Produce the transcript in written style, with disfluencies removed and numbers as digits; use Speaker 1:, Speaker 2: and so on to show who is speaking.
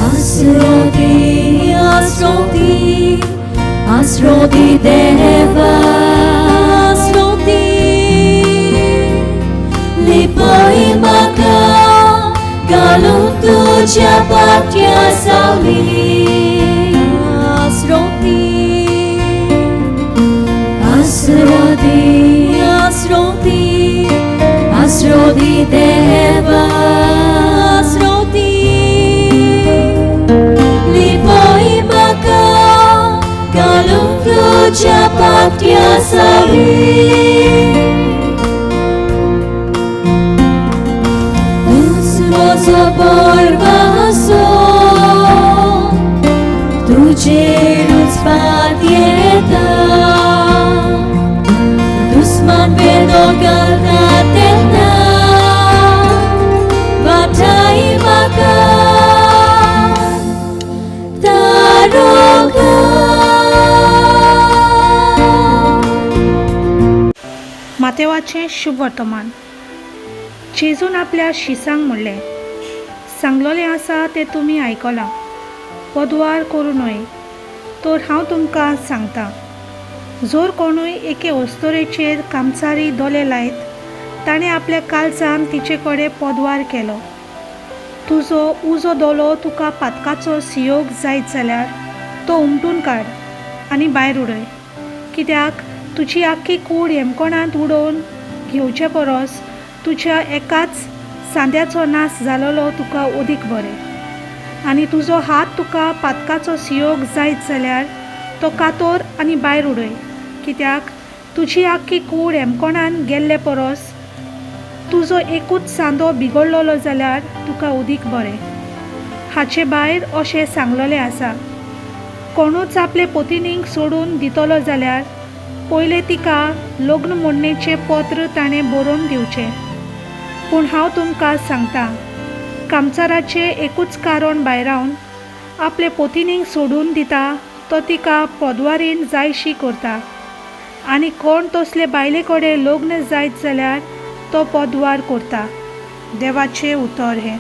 Speaker 1: आसरो दी, आसरो दी, आसरो दी देवा, आसरो दी. लिपय म्हाका घालून तुज्या पाट्या सावली, आसरो दी. आसरो दी, आसरो दी, आसरो दी देवा, आसरो दी. लिपय म्हाका घालून तुज्या पाट्या सावली. तूंच म्हजो भरवंसो, तुजेरूच पातयेता. दुस्मान वेदो घालता तेन्ना वाटाय म्हाका तारोका.
Speaker 2: मातेवाचें शुभ वर्तमान. जेजून आपल्या शिसांक म्हणलें, सांगलोलें आसा तें तुमी आयकलां, पदवार करूं न्हय. तर हांव तुमकां सांगतां, जर कोणूय एके अस्तोरेचेर कामचारी दोले लायत, ताणें आपल्या काळजान तिचे कडेन पदवार केलो. तुजो उजो दोलो तुका पातकाचो सियोग जायत जाल्यार तो उमटून काड आनी भायर उडय, कित्याक तुजी आख्खी कूड हेमकोणांत उडोवन घेवचे परस तुज्या एकाच सांद्याचो नाश जालोलो तुका अदीक बरें. आनी तुजो हात तुका पातकाचो सियोग जायत जाल्यार तो कातोर आनी भायर उडय, कित्याक तुजी आख्खी कूड हेमकोणान गेल्ले परस तुजो एकूच सांदो बिगडलोलो जाल्यार तुका अदीक बरें. हाचे भायर अशें सांगलोलें आसा, कोणूच आपले पतिनीक सोडून दितलो जाल्यार पयलें तिका लग्न मोडणेचें पत्र ताणें बरोवन दिवचें. पूण हांव तुमकां सांगतां, कामचाराचें एकूच कारण भायरावन आपले पतिनीक सोडून दिता तो तिका पदवारीन जायशी करता, आनी कोण तसले बायले कडेन लग्न जायत जाल्यार तो पदवार करता. देवाचें उतर हें.